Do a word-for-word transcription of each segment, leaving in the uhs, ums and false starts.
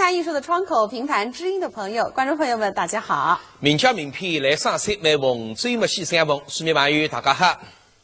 看艺术的窗口，评弹知音的朋友，观众朋友们，大家好。名家名篇来赏析，每逢周末喜相逢，书迷朋友大家好。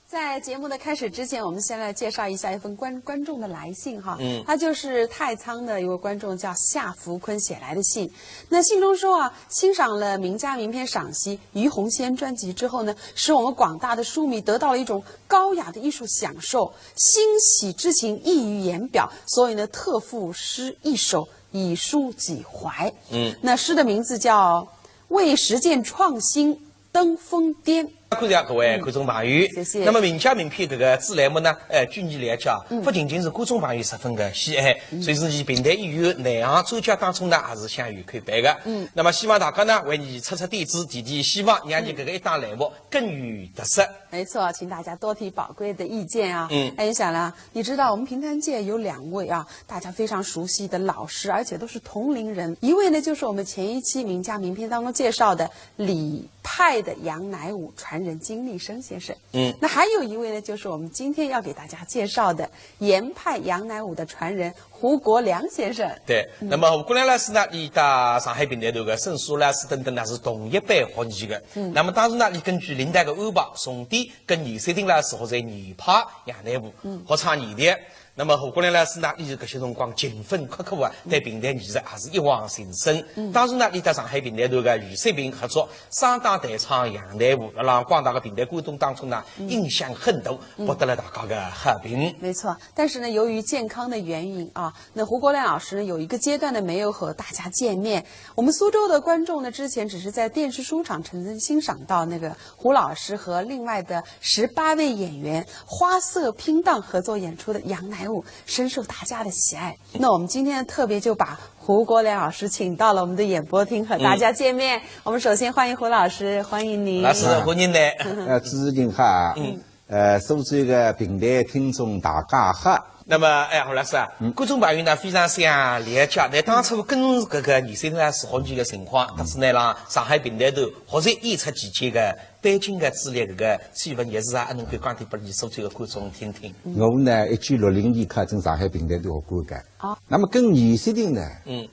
在节目的开始之前，我们先来介绍一下一封观-，观众的来信哈。嗯。他就是太仓的一位观众，叫夏福坤写来的信。那信中说啊，欣赏了名家名篇赏析《于鸿仙》专辑之后呢，使我们广大的书迷得到了一种高雅的艺术享受，欣喜之情溢于言表，所以呢，特赋诗一首，以抒己怀。嗯。那诗的名字叫《为实践创新登峰巅》。感谢各位观众朋友。谢谢。那么名家名篇搿个子栏目呢，呃，据我了解啊，嗯。勿仅仅是观众朋友十分个喜爱，嗯。所以是伊评弹演员内行专家当中呢，也是享有口碑个。嗯。那么希望大家呢，为伊出出点子，提提希望，让伊搿个一档栏目更有特色。没错，请大家多提宝贵的意见啊。嗯。哎，小梁，你知道我们评弹界有两位啊，大家非常熟悉的老师，而且都是同龄人。一位呢，就是我们前一期名家名篇当中介绍的李派的杨乃武传人金立生先生。嗯。那还有一位呢，就是我们今天要给大家介绍的严派杨乃武的传人胡国良先生。对，嗯。那么胡国良老师呢，伊搭上海评弹团个沈苏老师等等呢，是同一班学艺个。嗯。那么当时呢，伊根据领导个安排，重点跟严雪婷老师学弹严派杨乃武，嗯。学唱二调。那么胡国良老师呢，伊是搿歇辰光勤奋刻苦啊，嗯。对评弹艺术也是一往情深。嗯。当时呢，伊搭上海评弹团个于雪萍合作，双档弹唱杨乃武，辣辣广大个评弹观众当中呢，嗯。影响很大，嗯。博得了大家个好评。没错，但是呢，由于健康的原因啊，那胡国良老师呢，有一个阶段呢，没有和大家见面。我们苏州的观众呢，之前只是在电视书场曾经欣赏到那个胡老师和另外的十八位演员花色拼档合作演出的杨乃武，深受大家的喜爱。那我们今天特别就把胡国良老师请到了我们的演播厅，和大家见面。嗯。我们首先欢迎胡老师，欢迎您。老师，欢迎你。呃，主持人好啊。嗯。呃，苏州个评弹听众大家好。那么，哎，胡老师啊，嗯。观众朋友呢，非常想了解，那当初跟搿个严雪萍老师学艺个情况，嗯。搭仔呢，辣上海评弹团学习演出期间个背景个资料，搿个趣闻轶事啊，能够讲点拨阿拉苏州个观众听听。我呢，一九六零年考进上海评弹团学过个。哦。那么跟严雪萍呢，嗯。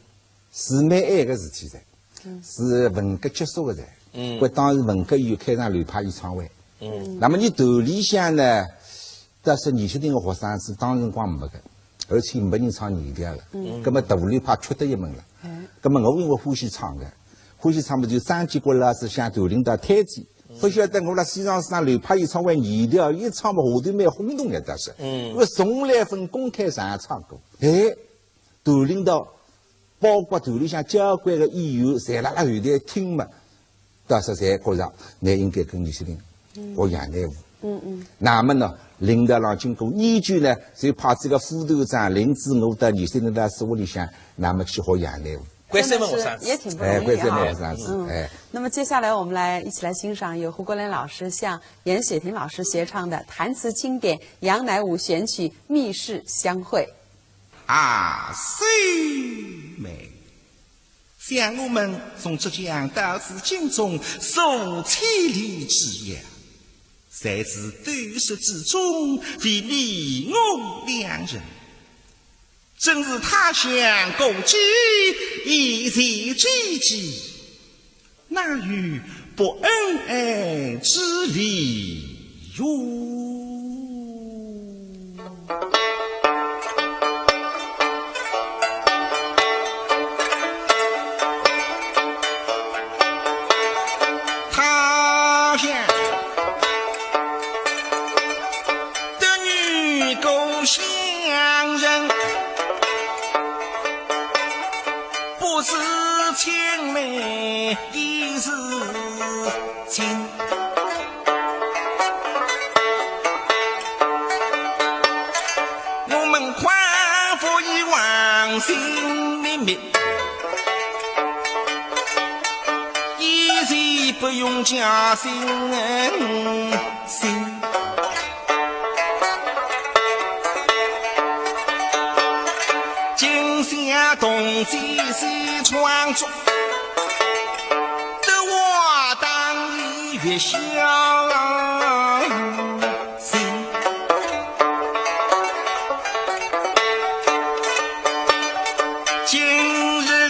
是蛮晚个事体哉，嗯。是文革结束个哉。嗯。搿当时文革以后开场流派演唱会。嗯。那么伊团里向呢，但是严雪萍个学生子当时辰光没个，而且没人唱二调了。嗯。葛末大流派缺得一门了。哎。葛末我因为欢喜唱个，欢喜唱么就张继国老师向团领导推荐，嗯。勿晓得我辣西藏市场流派演唱会二调一唱么下头蛮轰动个，但是，嗯。我从来勿公开场合唱过。哎，团领导，包括团里向交关个演员，侪辣辣后台听么，但是侪觉着，㑚应该跟严雪萍，嗯。学杨乃武。嗯，嗯。那么呢，领导浪经过研究呢，就派仔个副团长领仔我到严雪萍老师屋里向，那么去学杨乃武。关山门学生子。也挺不容易啊。哎，关山门学生子，嗯。哎。那么接下来我们来一起来欣赏由胡国良老师向严雪萍老师协唱的弹词经典杨乃武选曲《密室相会》。 啊，秀美，想我们从浙江到紫禁城数千里之遥，在此斗室之中的你我两人，真是他乡故居，一见知己， 哪有不恩爱之理哟？他乡的女故乡人， 不是青梅也是情。我们快活一往情迷迷，一切不用假惺 心。今宵同醉西窗烛，得我当你月下心。今日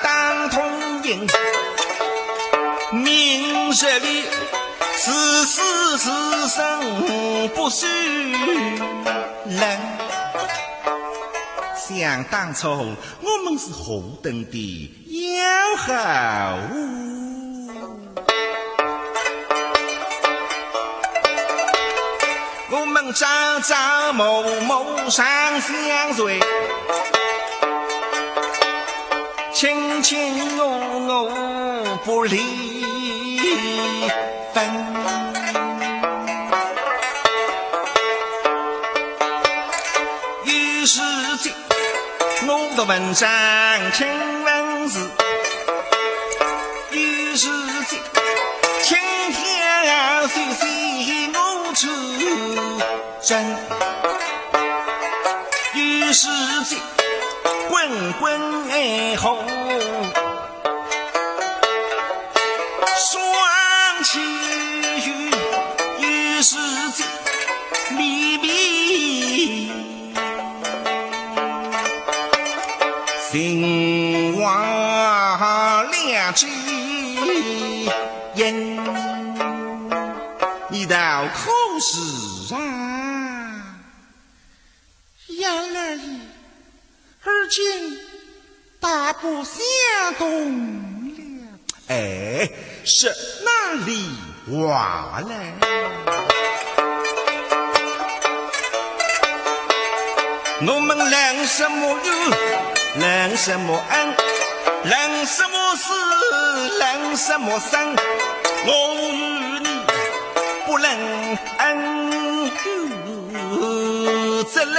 当通行，明日里，是死是生不许人。想当初，我们是何等的要好。 我们朝朝暮暮常相随，卿卿我我不离分。有时节，我读文章，卿文字。 有时节，卿挑眉我出征。有时节，滚滚爱河双栖游。有时节，迷迷 心花两枝烟。你道可是啊？呀啦哩，而今大不相同了。哎，是哪里 话来。我们论什么恩，论什么恩，论什么死，论什么生？我与你不论恩，只论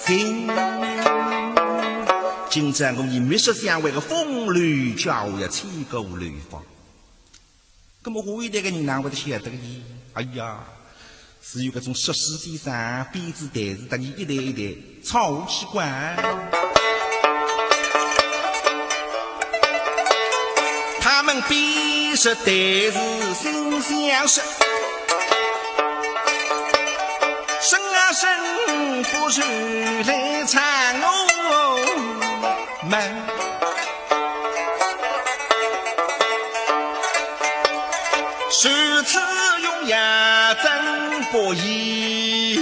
情。今朝我与密室相会个风流佳话要千古流芳。 那么下一代个人哪会得晓得个呢？哎呀，是有搿种说书先生编仔台词，搭你一代一代唱下去个。他们编说台词心相说，生啊生不如来唱我们。 如此荣耀真不易，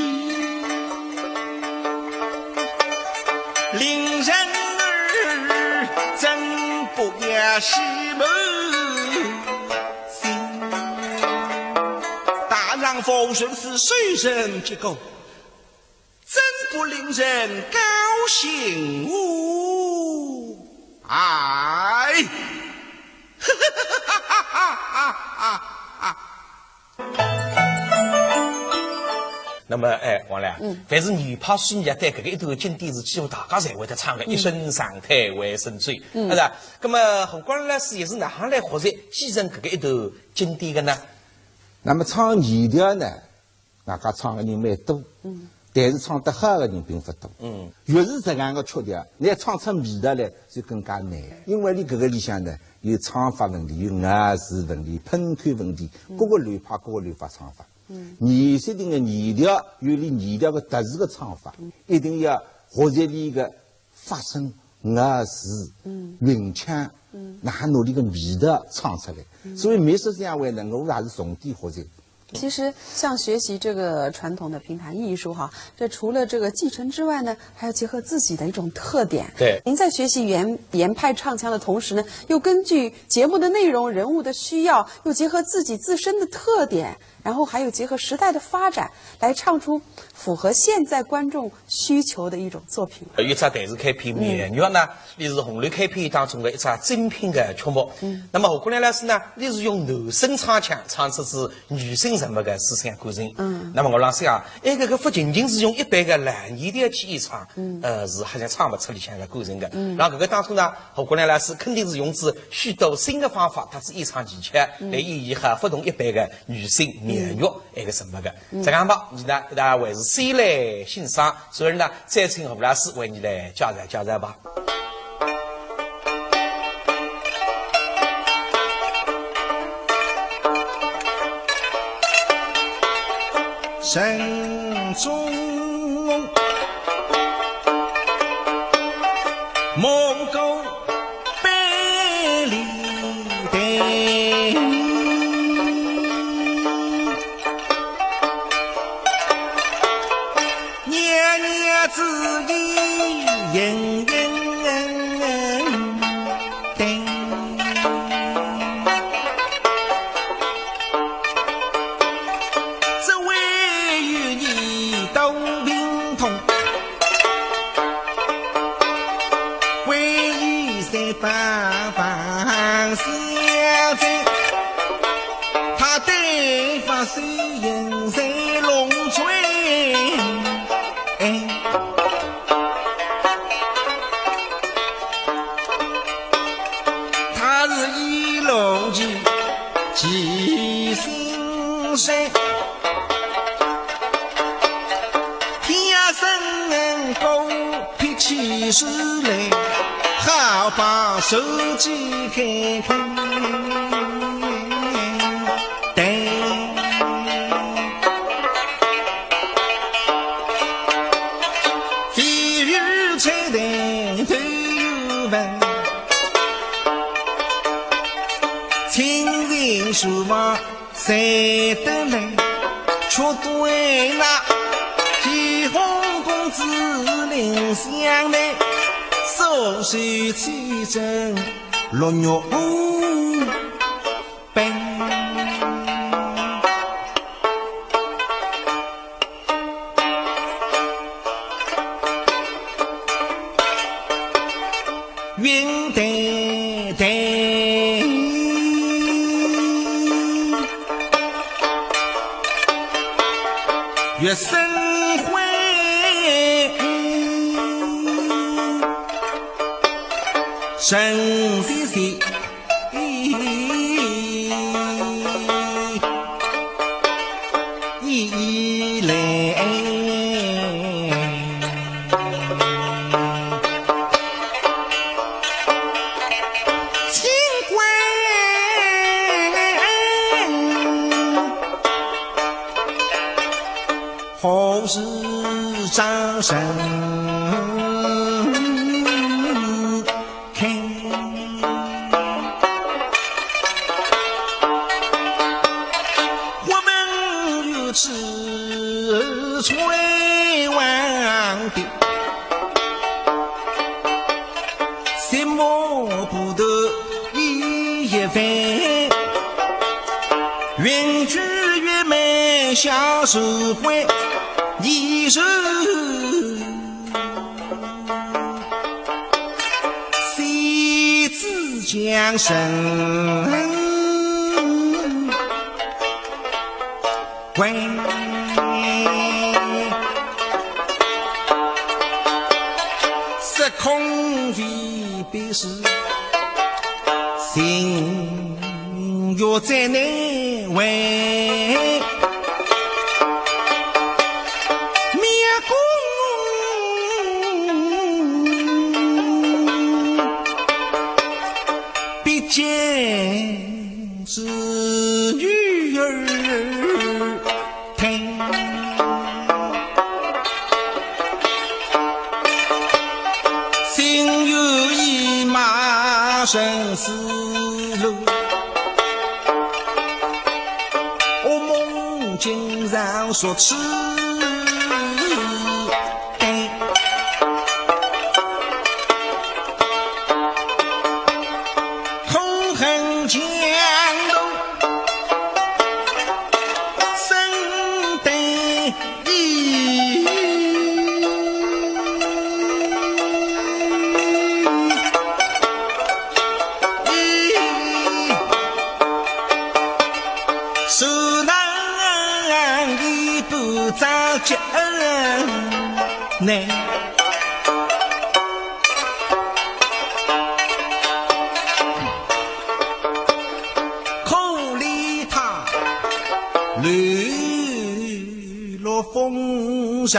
令人儿真不要喜满心。大丈夫如此受人之苦， 真不令人高兴哦。哎，那么，哎，王亮，嗯。凡是女派书迷啊，对搿个一段经典是几乎大家侪会得唱个，嗯。一声长叹为声醉，嗯。是吧？那么，何广老师也是哪能来学习继承搿个一段经典个呢？那么唱女调呢， 外加唱个人蛮多，嗯。但是唱得好个人并勿多。嗯。越是这样个曲调，你要唱出味道来，就更加难。因为你搿个里向呢，有唱法问题，有咬字问题，喷口问题，嗯。各个流派，各个流派唱法。嗯。严雪婷个女调，有伊女调个特殊个唱法，嗯。一定要学习伊个 发声、咬字、嗯。韵腔，嗯。哪能拿伊个味道唱出来。嗯。所以密室相会呢，我也是重点学习。其实，像学习这个传统的评弹艺术哈，这除了这个继承之外呢，还要结合自己的一种特点。对。您在学习原，原派唱腔的同时呢，又根据节目的内容、人物的需要，又结合自己自身的特点， 然后还有结合时代的发展，来唱出符合现在观众需求的一种作品。有一只电视开篇《明月》呢，伊是红楼开篇当中的一只精品的曲目。嗯。那么何广亮老师呢，伊是用男声唱腔唱出仔女性人物的思想感情。嗯。那么我老想啊，哎，搿个勿仅仅是用一般的男音调去演唱，嗯。呃，是好像唱勿出里向的感情的。嗯。然后搿个当中呢，何广亮老师肯定是用仔许多新的方法，搭仔演唱技巧，嗯。来演绎好勿同一般的 女性面容埃个人物个。嗯。这样吧，现在大家还是先来欣赏，所以呢，再请何老师为你来介绍介绍吧。人中娘子意莺莺等。只为与你斗病痛，唯有三八方相赠。他对方虽 人在龙追。哎，他是一路的七星神，天生狗脾气是嘞，好把手机开开。 对。飞鱼吹得头有问，亲人说话谁得来？却对那西红公子蔺相的，手手起身落玉 本。云淡淡，月生辉，神兮兮。 一来，清官何时招生？ 看，我们如此吹往的，什么不得已一番，云居月满下手关，一手 谁知江山为失空未必是心。 若在内为灭公，必见是女儿 听。心有一马生死路，噩梦经常说痴。 痛恨强盗身得意，手拿一把刀剑。 难。可怜他流落风尘，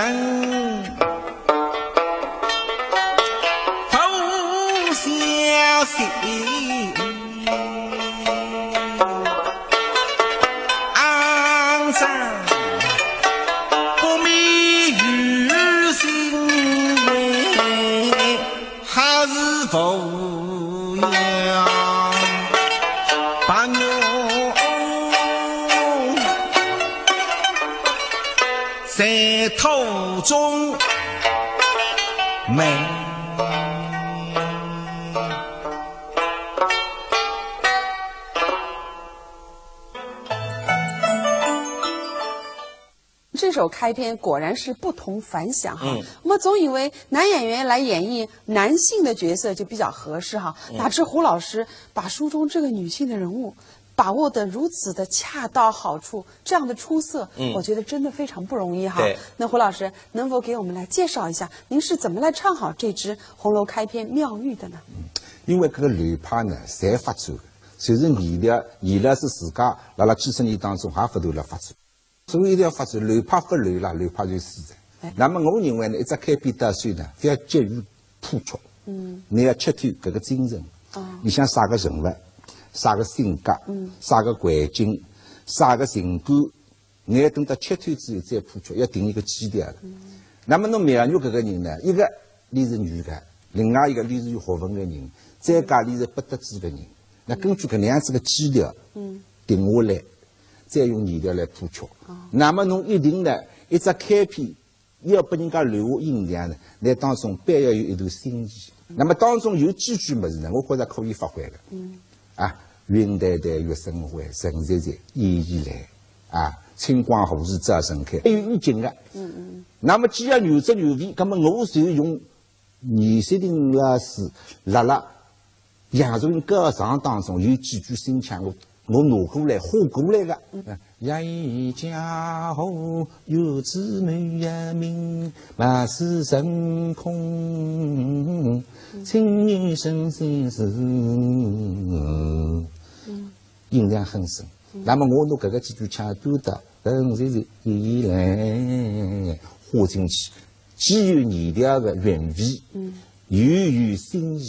不小心。 肮脏，不免于心，还是不要把我在途中美。这首开篇果然是不同凡响哈。我们总以为男演员来演绎男性的角色就比较合适哈，哪知胡老师把书中这个女性的人物把握得如此的恰到好处，这样的出色，我觉得真的非常不容易哈。对。那胡老师能否给我们来介绍一下，您是怎么来唱好这支《红楼》开篇妙玉的呢？因为搿个流派呢，侪发展个，就是严调，严调是自家辣辣几十年当中也勿断辣发展。所以一定要发展，流派勿流啦，流派就死哉。那么我认为呢，一只开篇到首呢，勿要急于铺陈，嗯，你要吃透搿个精神，里向啥个人物，啥个性格，嗯，啥个环境，啥个情感， 侬要等到吃透之后再铺陈，要定一个基调的。那么侬妙玉搿个人呢，一个伊是女的，另外一个伊是有学问的人，再加伊是不得志的人。那根据搿能样子的基调，嗯，定下来，再用严调来铺陈。那么侬一定呢，一只开篇 要拨人家留下印象呢，那当中必要有一段心意。那么当中有几句物事呢，我觉着可以发挥的。嗯。啊，云淡淡月生辉，晨曦曦夜已来。啊，清光何时照盛开，还有意境的。嗯嗯。那么既然原汁原味，那么我就用严雪婷老师辣辣 杨传高唱当中有几句新腔，我我拿过来，画过来的。杨家后有姊妹呀名，貌似成空，青云神仙是，印象很深。那么我拿搿个几句腔调到，嗯，就是以来画进去，既有严调的韵味，又有新意。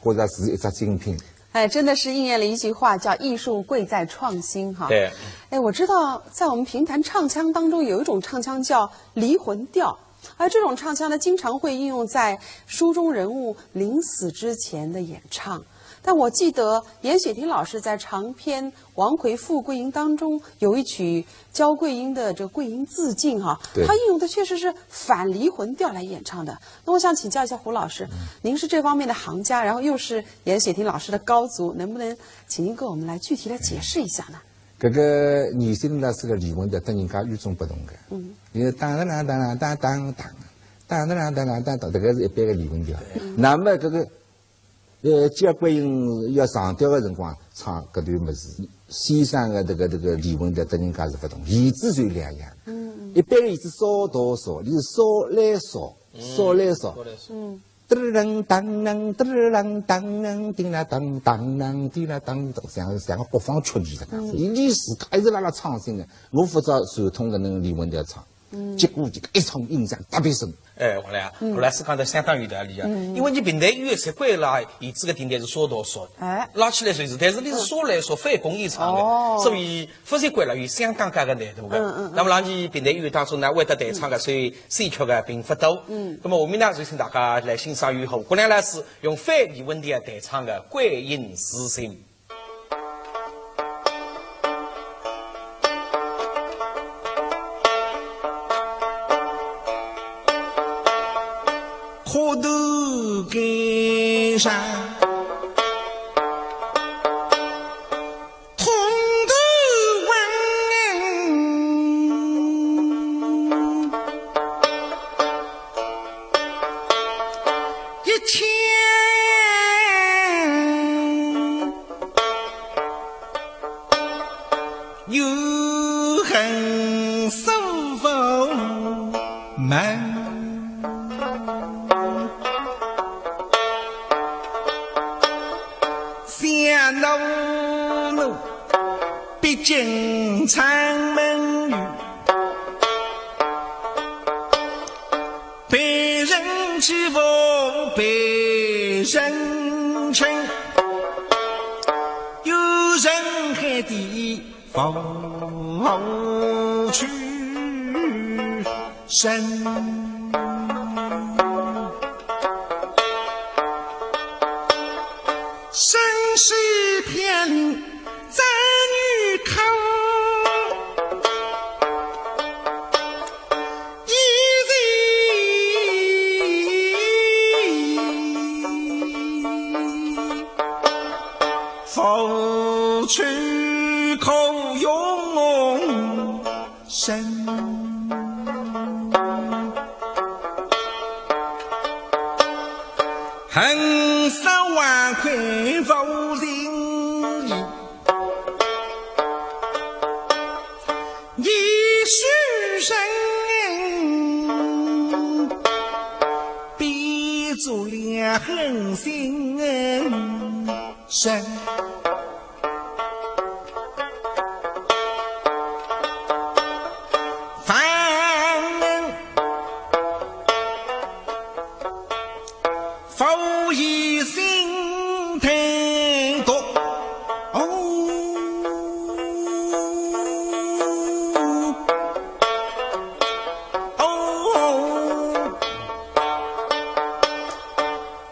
觉着是一只精品。哎，真的是应验了一句话，叫“艺术贵在创新”哈。对。哎，我知道在我们评弹唱腔当中有一种唱腔叫离魂调，而这种唱腔呢，经常会应用在书中人物临死之前的演唱。但我记得严雪婷老师在长篇《王魁赴桂英》当中有一曲焦桂英的这《桂英自尽》哈，对。她应用的确实是反离魂调来演唱的。那我想请教一下胡老师，您是这方面的行家，然后又是严雪婷老师的高足，能不能请您给我们来具体来解释一下呢？搿个严雪婷老师个离魂调搭人家与众不同个。嗯。因为当当当当当当当，当当当当当当，搿个是一般个离魂调。那么搿个，呃，焦桂英要上吊个辰光唱搿段物事，先生个迭个迭个离魂调搭人家是勿同，弦子就两样。嗯。一般个弦子嗦哆嗦，伊是嗦来嗦，嗦来嗦。嗯。 噔噔当当，噔噔当当，叮啦当当当，叮啦当当，像像个北方曲艺的，伊伊自家一直辣辣创新的。我勿知传统的那个离魂调唱，结果这个一唱印象特别深。哎，王亮，胡老师讲得相当有道理啊，因为侬评弹乐习惯了，弦子个定调是嗦哆嗦，哎，拉起来随时，但是侬是嗦来嗦，翻工一唱的，所以 勿习惯了，有相当大个难度个。嗯嗯。那么，辣侬评弹乐当中呢，会得弹唱个，所以戏曲个并勿多。嗯。那么，下面呢，就请大家来欣赏由胡国良老师用翻译文调弹唱个《桂英自尽》。去可容身。恨杀王魁无情义，一世人，比作两狠心人。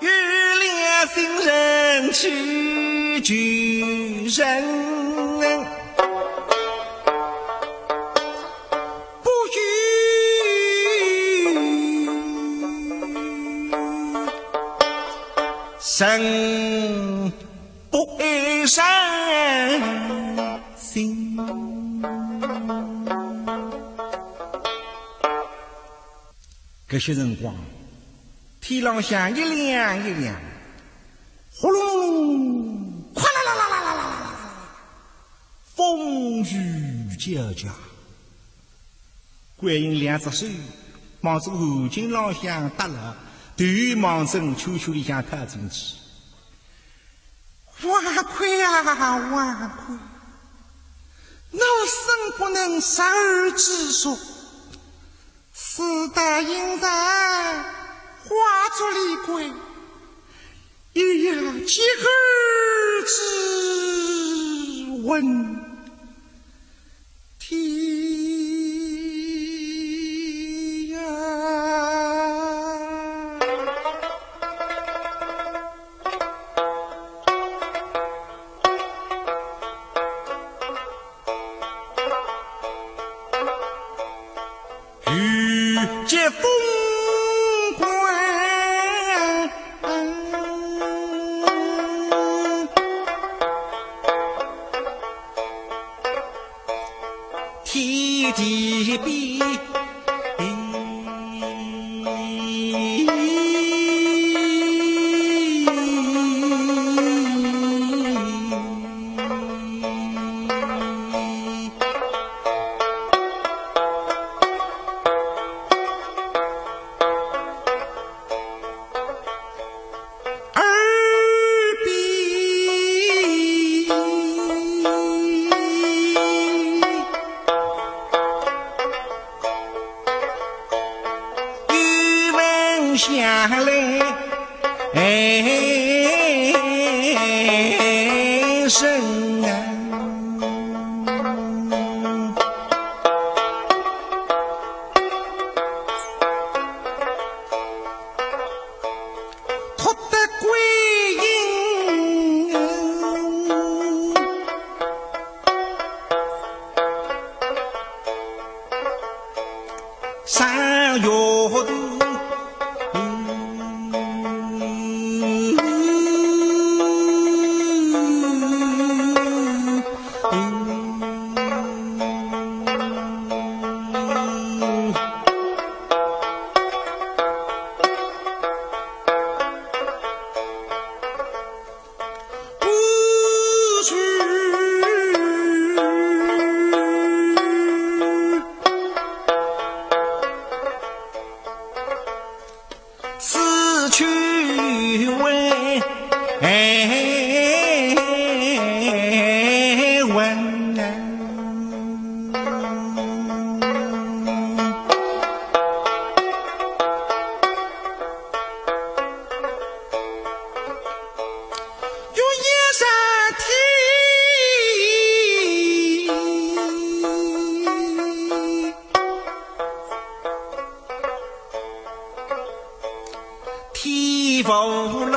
与良心人去救人，不与人不爱人心。 搿歇辰光，天浪向一亮一亮，轰隆隆隆，哗啦啦啦啦啦啦啦啦，风雨交加。桂英两只手望仔后颈浪向搭牢，头望准秋千里向跳进去。王魁啊，王魁，奴生不能十二之数， 死得阴曹，化作厉鬼，一夜结儿之婚。天呀！ 雨结风光，天地变。 耳边语文下来，哎，声啊。 托得桂英上学堂。 死去为闻。 天无路。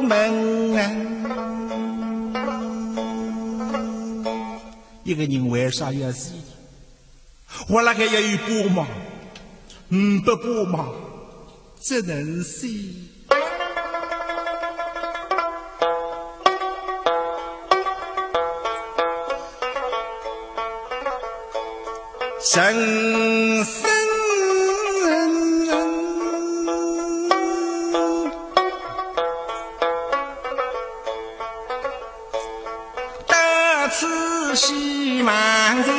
门啊。一个人为啥要死？活辣海要有把脉，呒不把脉，只能死。 人生到此希望尽。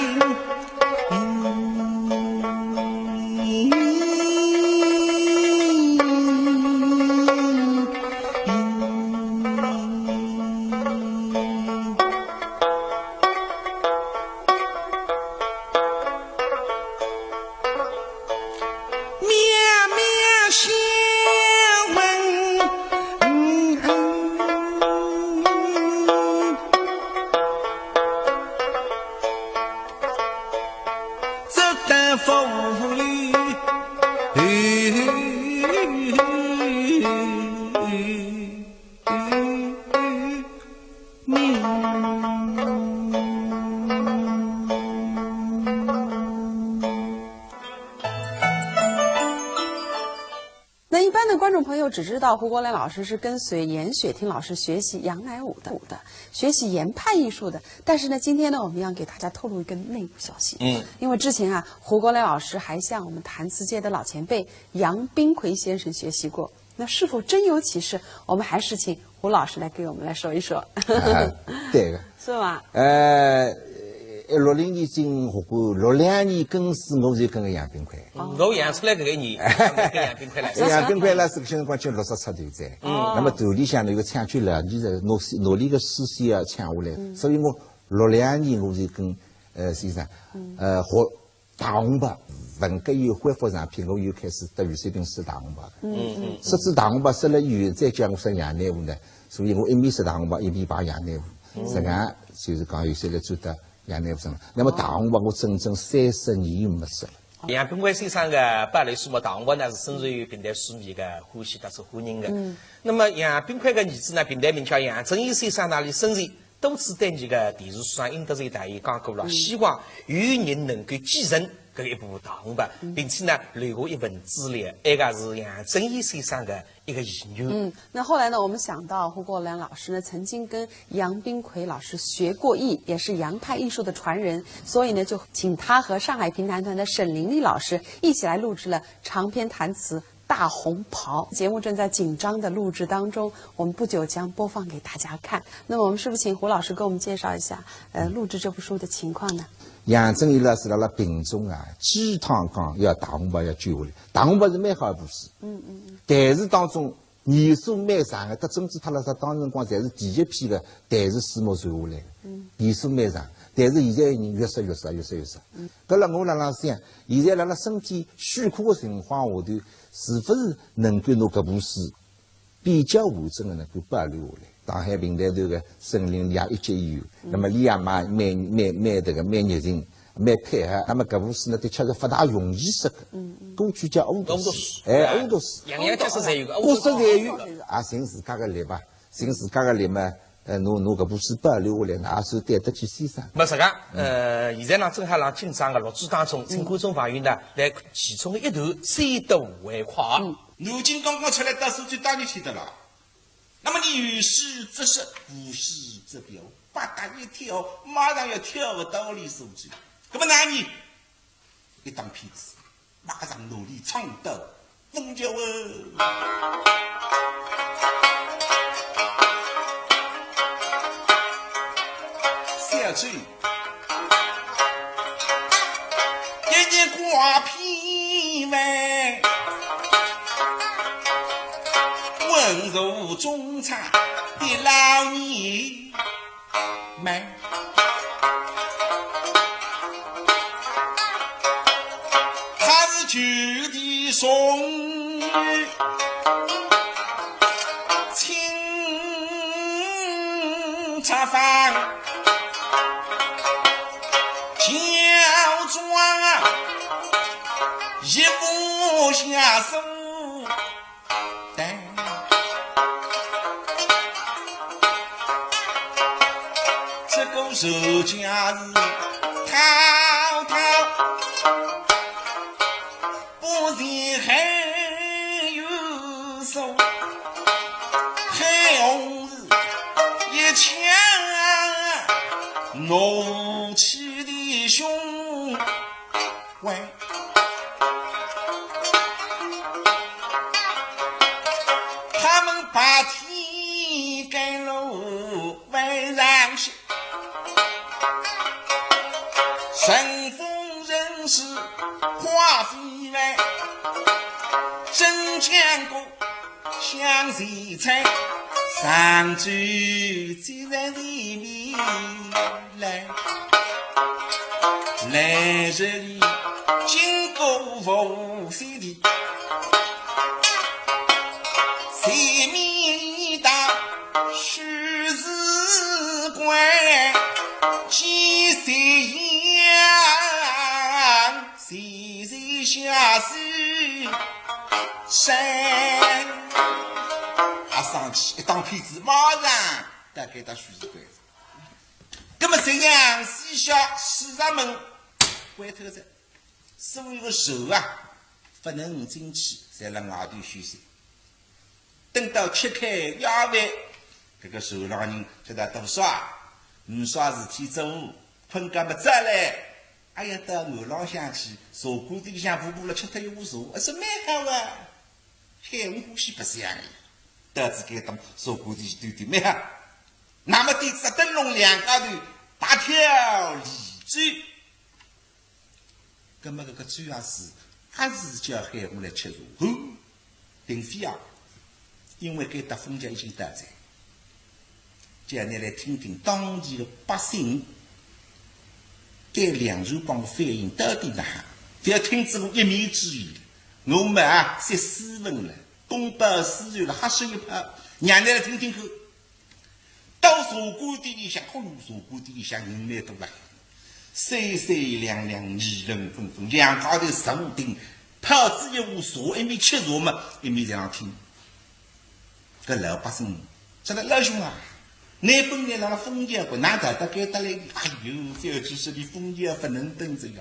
那一般的观众朋友只知道胡国良老师是跟随严雪婷老师学习杨乃武的，学习严派艺术的。但是呢，今天呢，我们要给大家透露一个内幕消息。嗯。因为之前啊，胡国良老师还向我们弹词界的老前辈杨宾魁先生学习过。那是否真有其事？我们还是请胡老师来给我们来说一说。啊，对个。是吧？呃，六零年进学馆，六两年跟随我就跟个杨宾魁。哦。我养出来搿个人，跟杨宾魁来。杨宾魁老师搿辰光就六十出头哉。嗯。那么团里向呢，有个抢救了，你在努努力个事先要抢下来，嗯。所以我六两年我就跟，呃，先生，嗯。呃，学 大红袍，文革以后恢复上片，我又开始搭于水平说大红袍个。嗯，嗯，说仔大红袍说了以后，再叫我说杨乃武呢，所以我一面说大红袍，一面排杨乃武。嗯。实际上就是讲有些来做到杨乃武身上。那么大红袍我整整三十年没说了。杨宾魁先生个芭蕾书目大红袍呢，是深受评弹书迷个欢喜搭受欢迎个。嗯。那么杨宾魁个儿子呢，评弹名家杨振义先生呢，伊生前 多次对伊个电视书上，英德瑞导演讲过了，嗯。希望有人能够继承搿一部大红袍，嗯。并且呢，留下一份资料，埃个是杨振义先生个一个遗愿。嗯，那后来呢，我们想到胡国良老师呢，曾经跟杨宾魁老师学过艺，也是杨派艺术的传人，所以呢，就请他和上海评弹团的沈玲丽老师一起来录制了长篇弹词 大红袍。节目正在紧张的录制当中，我们不久将播放给大家看。那么我们是不是请胡老师给我们介绍一下，呃，录制这部书的情况呢？杨振义老师辣辣病中啊，几趟讲要大红袍要救下来，大红袍是蛮好一部书，嗯，嗯，嗯。但是当中年数蛮长个，特征子他辣啥当辰光侪是第一批个弹词书目传下来个，嗯。年数蛮长，但是现在已经越说越少，越说越少。嗯。搿辣我辣辣想， 现在辣辣身体虚弱个情况下头，是勿是能够拿搿部书比较完整个能够保留下来？上海评弹团个沈玲丽也一级演员，嗯。那么伊也蛮蛮蛮蛮迭个蛮热情，蛮配合。那么搿部书呢，的确是勿大容易说个，嗯，嗯。过去叫恶毒书，恶毒书，哎，啊，恶毒书，样样角色侪有个，各色侪有，恶毒书。啊，寻自家个力吧。 寻自家个力嘛，呃，侬，侬搿部书保留下来，那也算对得起先生。没啥个，嗯。呃，现在呢，正好辣紧张个录制当中，请观众朋友呢，来其中一段《三都会话》。嗯。南京刚刚出来到苏州大热天的了，那么你有诗则诗，无诗则表，百搭一跳，马上要跳到里苏州。那么哪能？一档片子，马上努力唱到 凤桥哦。小周，一日挂篇文，文如中茶的老年。 慢。他是九弟送亲茶饭，乔装啊，一副下手。 对。受将是滔滔，不及海有所，海洪是一腔怒气的胸怀。他们把天盖落万丈雪，乘风人是花飞来，真见过向前猜，上主既然前面来，来日里经过无锡的，前面一道许是关，几夕阳，西西下西山。啊，上去一打片子，马上大概到许是关。那么夕阳西下，西直门关脱哉，所有个船啊，不能进去，侪辣外头休息。等到吃开夜饭，搿个船上人叫他多少啊？呒啥事体做，困觉么早来。哎呀，到岸浪向去，茶馆店里向补补了，吃脱一壶茶，还是蛮好啊。海洪欢喜白相的，到仔该搭茶馆店去兜兜，蛮好。那么点只灯笼两家头，搭跳离去。 葛么搿个周阿四还是叫海洪来吃茶，吼，并非啊，因为该搭风姐已经到哉，叫倷来听听当地的百姓对粮船帮的反应到底哪哈，覅听仔我一面之语了。我么啊，说斯文了，公报私仇了，瞎说一炮，让倷来听听看。 到茶馆店里向，哦哟，茶馆店里向人蛮多啦，三三两两，议论纷纷，两家头坐定，泡仔一壶茶，一面吃茶嘛，一面在那听。搿老百姓，说道老兄啊，倷本来辣风姐关，哪逃到该搭来？哎哟，覅去说，俚风姐勿能等哉呀。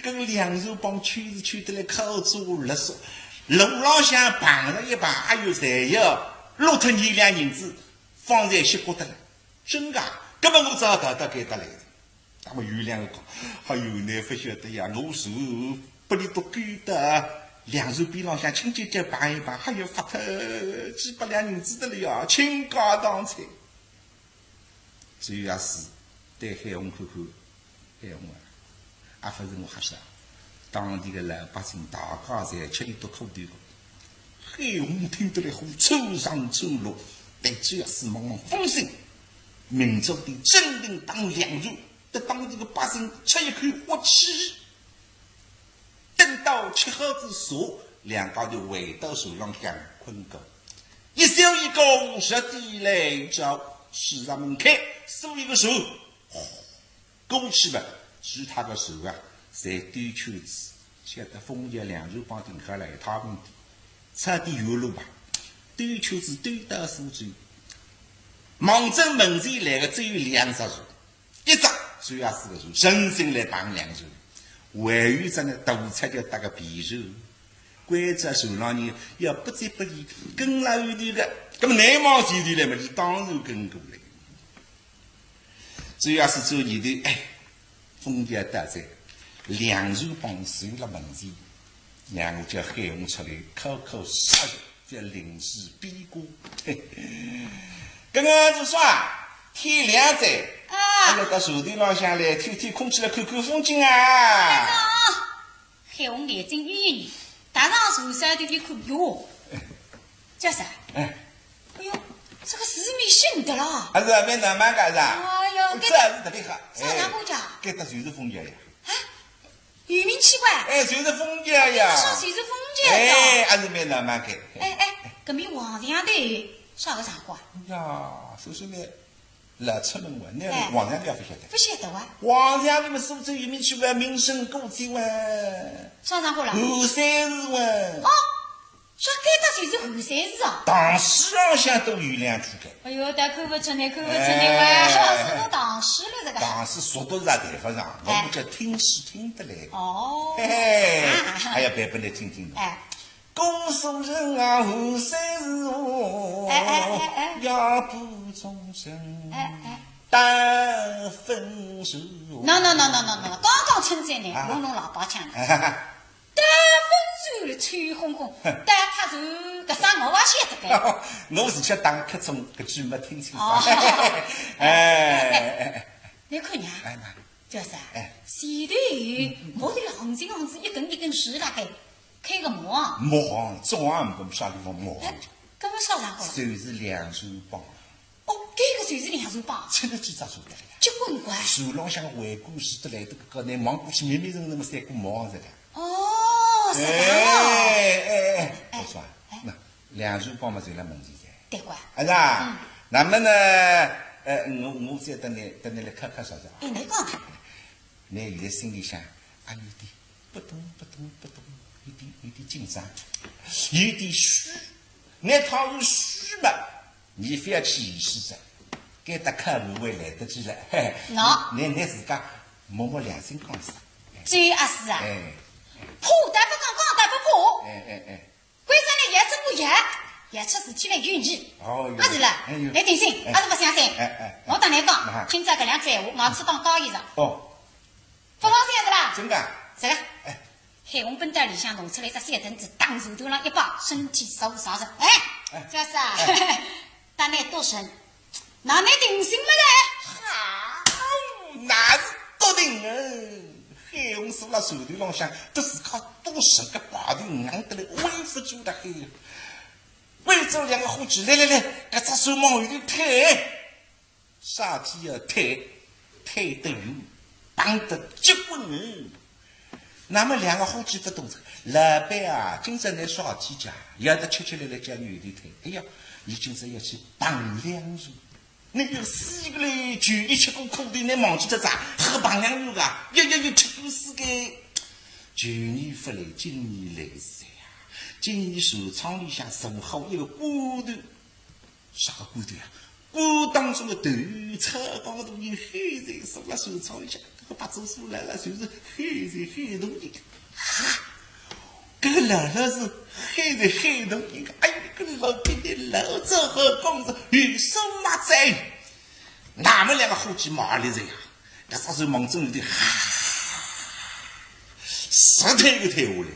搿个粮船帮圈是圈得来敲钟勒索，路浪向碰着一碰，哎哟，侪要落脱二两银子， 方才歇觉得了，真个啊，搿么我只好逃到该搭来哉。那么有两个讲，哎哟，倷勿晓得呀，我是拨俚笃勾搭，粮船边浪向轻轻叫碰一碰，哎哟，发脱几百两银子得了呀，倾家荡产。周阿四对海洪看看， 海洪啊，阿勿是我瞎说，当地个老百姓大家侪吃俚笃苦头个。海洪听得来火冲上冲落，对周阿四望望，放心，明朝定镇定打粮船，搭当地个百姓出一口恶气。等到吃好仔茶，两家头回到船浪向困觉。一宵一觉，十点来钟，书场门开，锁一个船， 过去吧，其他个船啊，侪兜圈子，晓得风姐粮船帮停好了一塌糊涂，差点远路吧，兜圈子兜到苏州。望准门前来个只有两只船，一只周阿四个船，诚心来碰粮船，还有一只呢，大出脚搭个便船。关照船浪人要不责不义，跟牢后头个，那么难望前头来嘛，就当然跟过来。 周阿四做念头，哎，风姐到哉，粮船帮守辣门前，让我叫海洪出来敲敲杀杀，叫临时变卦。嘿嘿，刚刚是啥？天亮哉，啊。阿拉到船头浪向来透透空气，来看看风景啊。 海洪眼睛一眯眯，踏上船梢头一看，哟，这啥？哎。哎哟，这个字面写勿得了。啊，是啊，蛮浪漫个是啊。哎哟，这字特别好。啥，哎，哪能讲？搿搭就是风姐呀。啊，有名气怪。哎，就是风姐呀。说就是风姐呀。哎，还是蛮浪漫个。哎，哎，搿面横墙头啥个场化？哎呀，说说呢， 老出门哇，那哎。横墙头勿晓得。勿晓得哇。横墙头么苏州有名气哇，名声古迹哇。啥场化了？寒山寺哇。哦，搿个就是后山寺啊。唐诗浪向都有两句个。哎哟，但看勿出呢，看勿出呢，哎，哇，是读唐诗了这个。唐诗熟读是也谈勿上，我哎。们叫听诗听得来个。哦。嘿嘿，啊。还要背拨侬听听的。哎。姑苏城啊，后山寺哦，哎，哎，哎，哎。夜半钟声，哎，哎。丹粉愁。No, no, no, no, no, no，刚刚称赞呢，啊。弄弄喇叭腔了。 丹粉愁了，吹哄哄，丹他愁，搿啥我也晓得个。我是叫打瞌𥹉，搿句没听清爽。哦。哎，哎，哎，哎。侬看呀，哎，那，就是啊，哎。前头有木头行情行子一根一根竖辣海，开个木行。木行，做行，我们啥地方木行？哎，搿么啥场化了？就是粮船帮。 哦，搿个就是粮船帮。出了几只船得了呀。结棍怪。船浪向个桅杆竖得来，搿个，搿能望过去，密密麻麻三个木行子了。哦，是搿样哦。哎，哎，哎，哎。我说啊，哎。那粮船帮嘛，就辣门前噻。对个。啊，是啊。嗯。那么呢，呃，我，我再搭侬，搭侬来客客气气啊。哎，侬讲。侬现在心里向，啊，有点扑通扑通扑通，有点，有点紧张，有点虚。侬倘若虚嘛， 侬覅去意思噻，该搭客人会来得及了。嘿，喏。侬，侬自家摸摸良心讲是。周阿四啊，哎。怕得勿讲，讲得勿怕。哎，哎，哎。关照侬也只顾也，也出事体来有你。哦，有。阿是了，哎，有。侬定心，哎。阿是勿相信。哎，哎，哎。我搭侬讲，啊。今朝搿两句闲话，硬是当高一着。哦。勿放心阿是啦？真个？是个。哎。 海红本袋里向弄出来只小凳子，当手头浪一摆，身体坐上去。哎，哎。就是啊，哎。搭侬笃身，那侬定心么嘞？好，那是笃定哦。海红坐辣手头浪向，搭自家笃身个排头硬得来，微勿足搭海。关照两个伙计，来来来，搿只手往后头推。 啥体要推，推得远，碰得结棍哦。那么两个伙计勿懂，老板啊，今朝侬啥体介，要得吃吃力力叫侬后头推。哎呀，伊今朝要去碰粮船。侬有四个嘞，旧年吃过苦头，侬忘记脱哉？还碰粮船个，要要要吃过死个。旧年勿来，今年来噻呀。今年船舱里向盛好一个官头， 啥个官头呀？官当中个头，草稿大人，现在坐辣船舱里向，搿个白做书来了，就是现在海大人。啊，搿个老老是现在海大人，哎呀，搿个老爹爹老早好讲是有数目哉。那么两个伙计骂里哉呀， 搿只手望准有点，实在个退下来。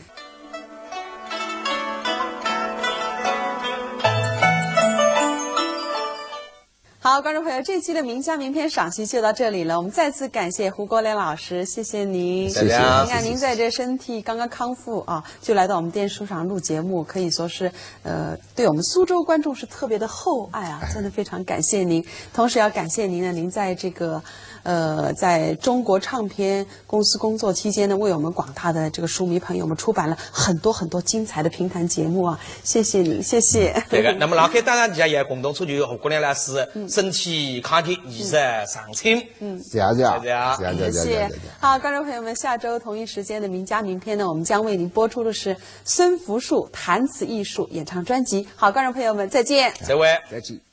好，观众朋友，这期的名家名篇赏析就到这里了。我们再次感谢胡国良老师，谢谢您。谢谢。您看，您在这身体刚刚康复啊，就来到我们电视书场录节目，可以说是，呃，对我们苏州观众是特别的厚爱啊，真的非常感谢您。同时要感谢您呢，您在这个，呃，在中国唱片 公司工作期间呢，为我们广大的这个书迷朋友们出版了很多很多精彩的评弹节目啊！谢谢您，谢谢。对个，那么老开当然底下也共同祝愿胡国良老师身体康健，一日长青。嗯，谢谢，谢谢，谢谢，谢谢，谢谢。好，观众朋友们，下周同一时间的名家名篇呢，我们将为您播出的是孙福树弹词艺术演唱专辑。好，观众朋友们，再见。再会。再见。